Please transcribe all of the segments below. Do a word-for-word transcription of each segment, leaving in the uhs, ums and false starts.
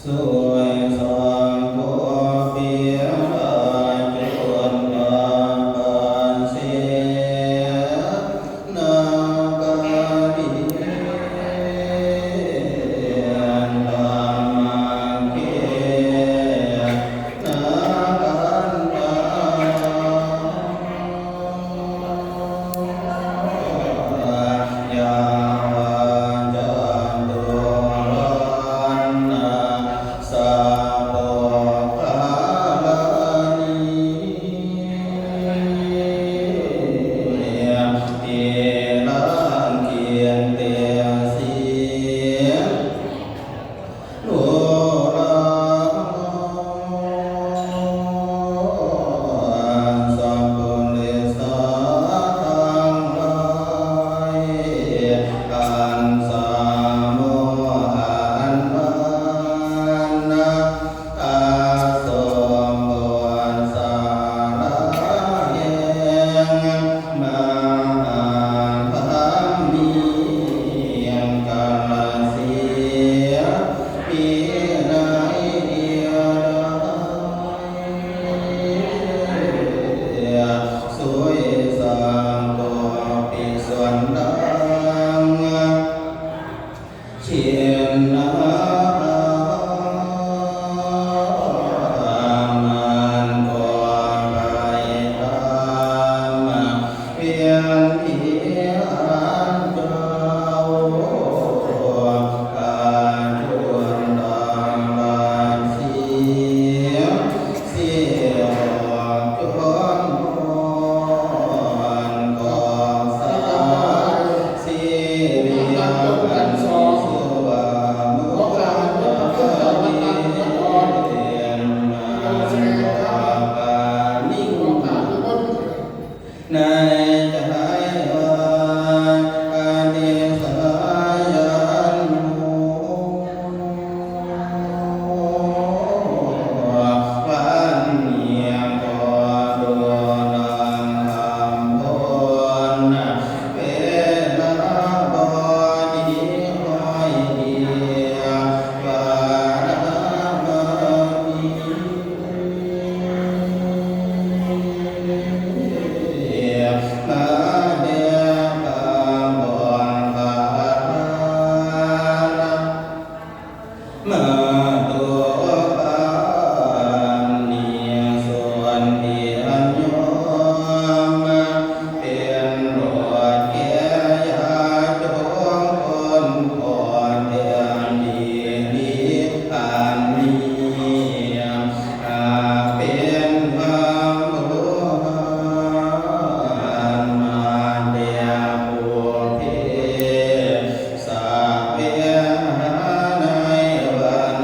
ช่วยสร้างความเพียรผจญภัยเสนาการี ธรรมะเก นากันตา ยาวาจาตุรันนาสาโปคาลานี เอรังเกียรติเตสี โลลาสัพพะริสาทั้งหลาย อันสามโมหันวานะ อาสมบทสาระแห่งมหาธรรมมีกาลสี มีในเดียวดาย สุยสังโกปิส่วนดัง ชินนามันก็ไปตามเพียงที่อันเจ้า อาจุนดาลาสี เสียออกจนอ่อนกอกสาย สี่เหลี่ยมอันมีชื่อว่ามุขดีเด่นมาบอกกานิ่ง ในใจว่าอธิสายันโน วันนี้ขอดวงนางคำพล เวลาบอดีห้อยเดียว บารมี มาเดกาบอนบาลา มาตัวปานนี้ส่วนที่อันยอมมาเป็นบทแก่ญาติโยมคนก่อนเดือนดีนี้อันนี้ หากเป็นความรู้หันมาแต่ผู้เพศสาเวหาในวัน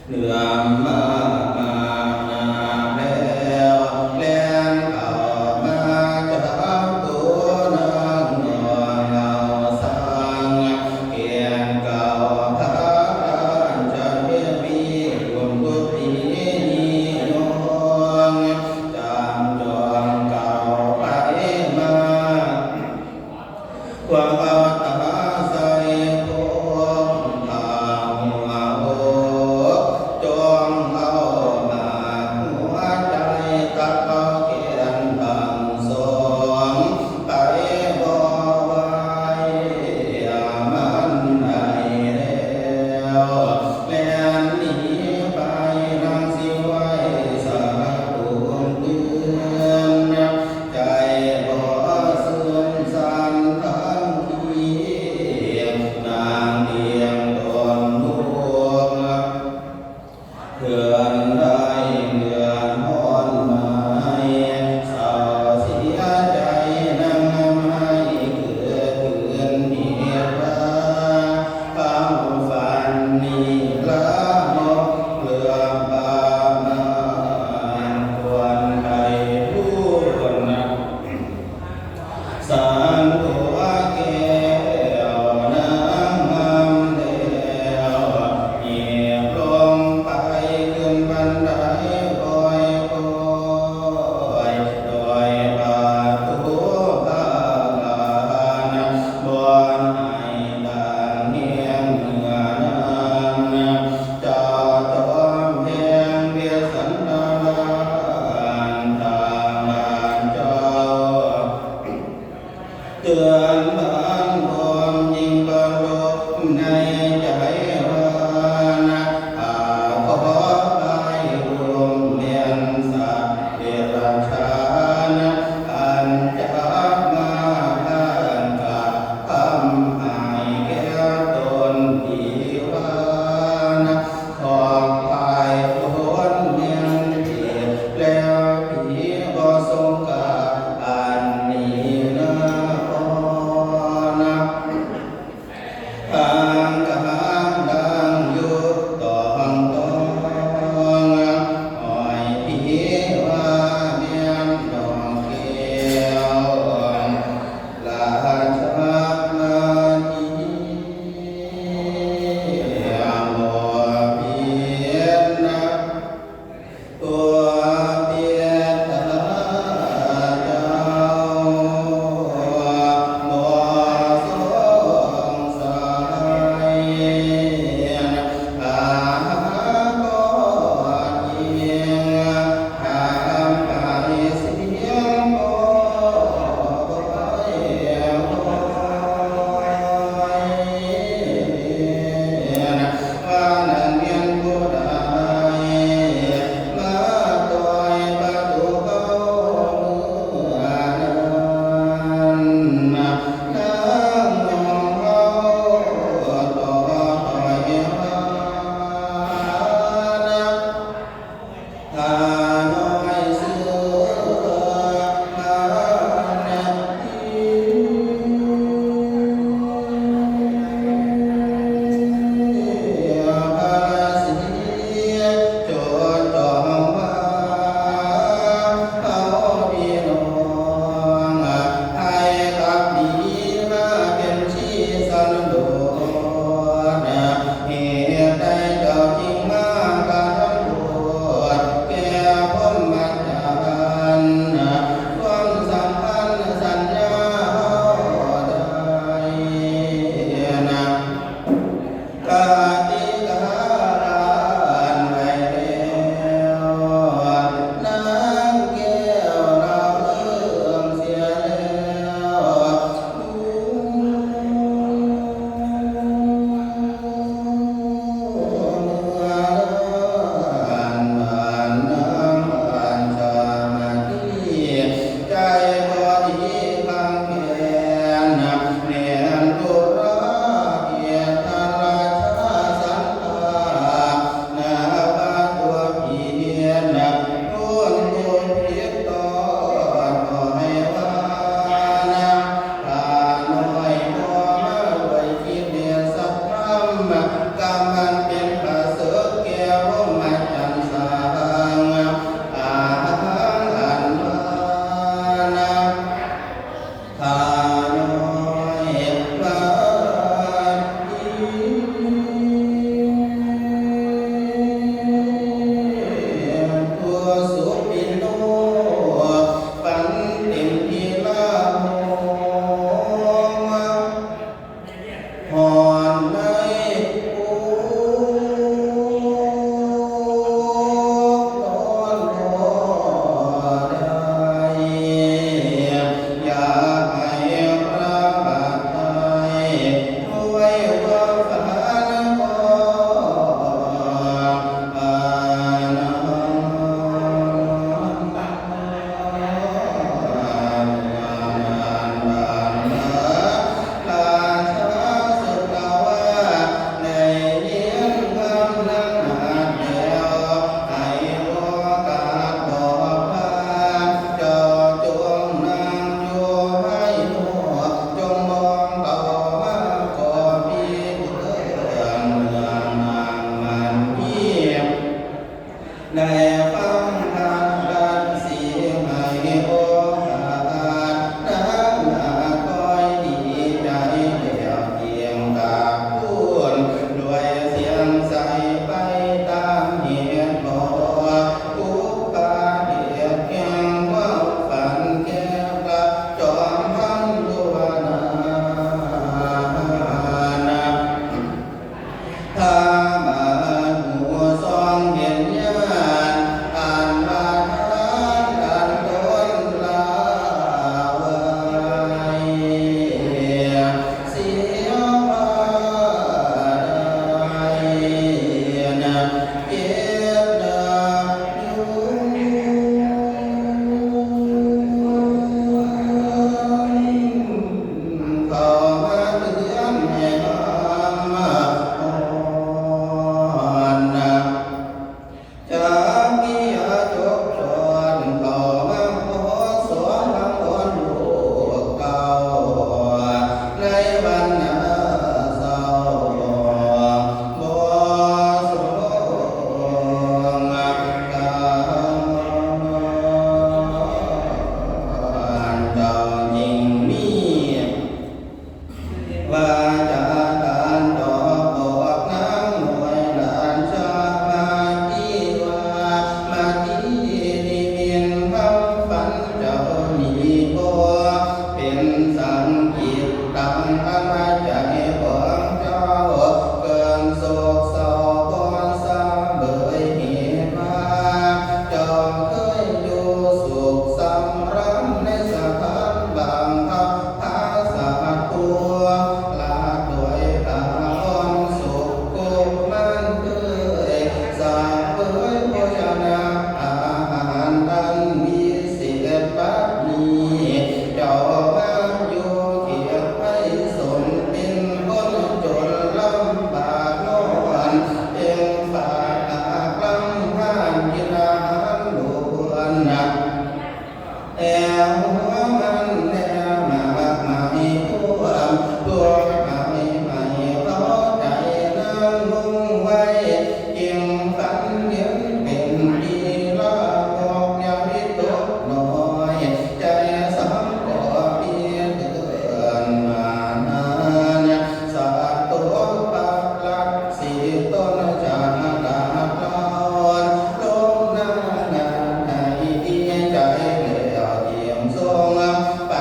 เหลื่อมมากมากหนาแล้ว แล่นเข้ามาจับตัวนางนวลเอาสัง เกณฑ์เก่าพระราชเทวี กุลบุตรีนิยม จำจองเก่าไปมา ควงเอาตาใส่พงผ้าหัวอกจองเอาหมากหัวใจ ตัดเอาแขนทั้งสองไปบ่ไหว มันได้แล้ว แล่นหนีไปนางสิไหว้สาธุเตือน ใจบ่ซื่นสันทั้งที นางเตียงตนลูก เพื่อนได้เดือดร้อนหมาย เศร้าเสียใจนางไม่เกิดคืนเหตุว่า ความฝันนี้ละมกเหลือประมาณ ควรได้รู้นะ สารตัวแก้วนางงามแล้ว เหยียบลงไปขึ้นไป ได้ฟังพระรัตนสีให้โอกาส นางนาคอยดีใจแล้ว เคียงกับคุณด้วยเสียงใสไปตามเหตุผล อุปาเดชแห่งความฝันแก่พระจอมพันธุ์ทั่วหน้า พระบาทหูส่องเห็นญาณ อันว่าทานอันตนละไว้ เสียว่าได้นะ เกตนายุเข้ามาเตือนให้ทำมาอ่อนนะ จะมีอาจกจรเข้ามาขอสวงทางอ่อนลูกเก่า ในวันหน้าเศร้า บ่สมกำ เจ้าจึงมี ว่าจากการตอบบอกนางน้อยหลานชามาที่ว่า มาที่นิมิตคำฝันเจ้านี้บ่ เป็นสังกิตตังอันว่าใจของเจ้า เกินโศกเศร้าบ่สาเบยเหตุว่า เจ้าเคยอยู่สุขสำราญในสถานบางพระ พระสัตว์ผู้ละโดยอาอ่อนสุขกุมารเคย สาเผยโภชนาอาหารอันวิเศษบัดนี้ เจ้ามาอยู่เขตไพศาลเป็นคนจนลำบากนอน เพียงฝากหากลำพานกินอาหารล้วนนะ แต่หัวมันแน่มากมายท่วม ตัวไข่ไข่เขาใจนางนุ่งไว้ จึงฝันเห็นเป็นดีลาบอกอย่าวิตกน้อย ใจสำก็มีเกินมานาน สัตว์ตัวปักหลัก สิต้นจากนาคาพร ลงหน้างานให้ดีใจแล้วเตรียมส่ง ไป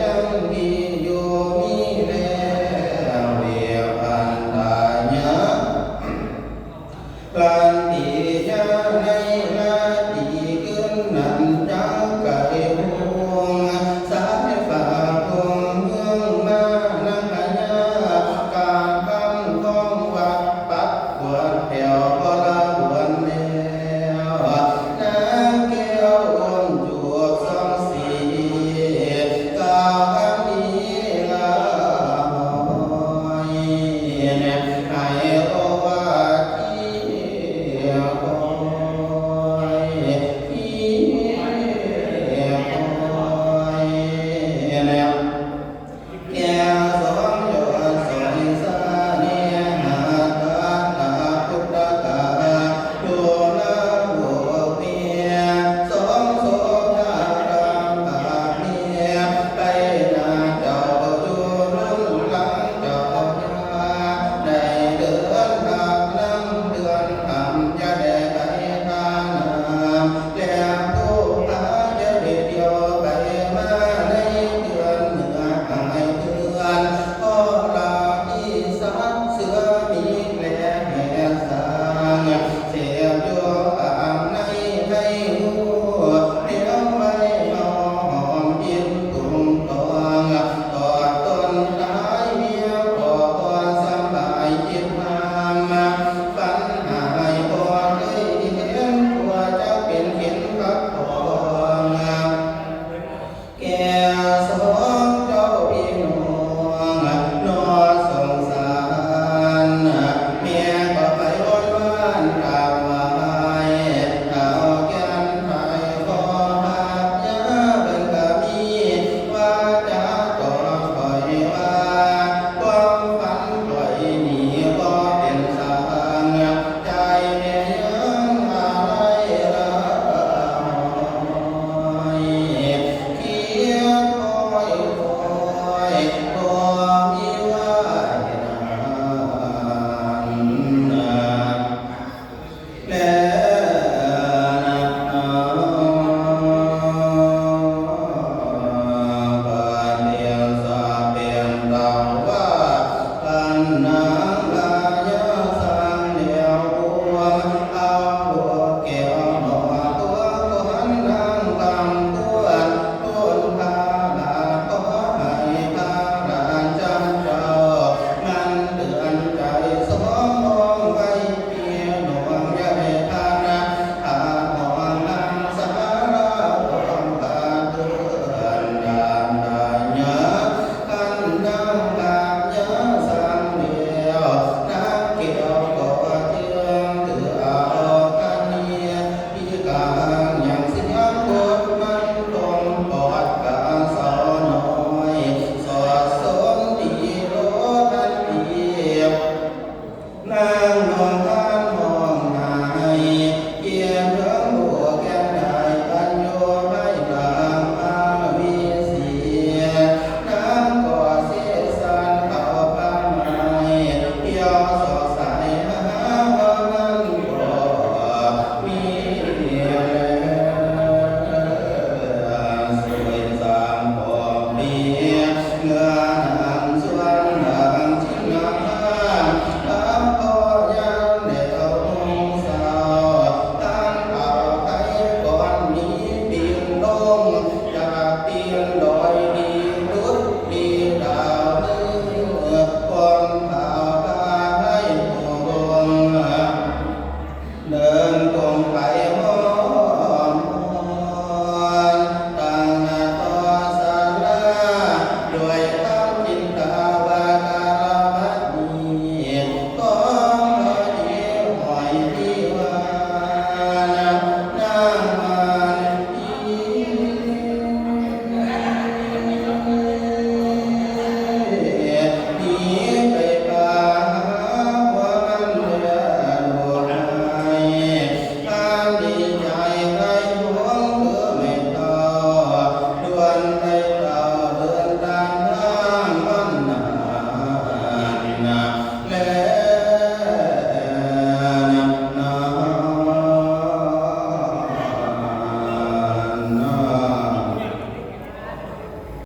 ยังที่อยู่มีแล้วเวียพันธายะ พันธิยะ babae,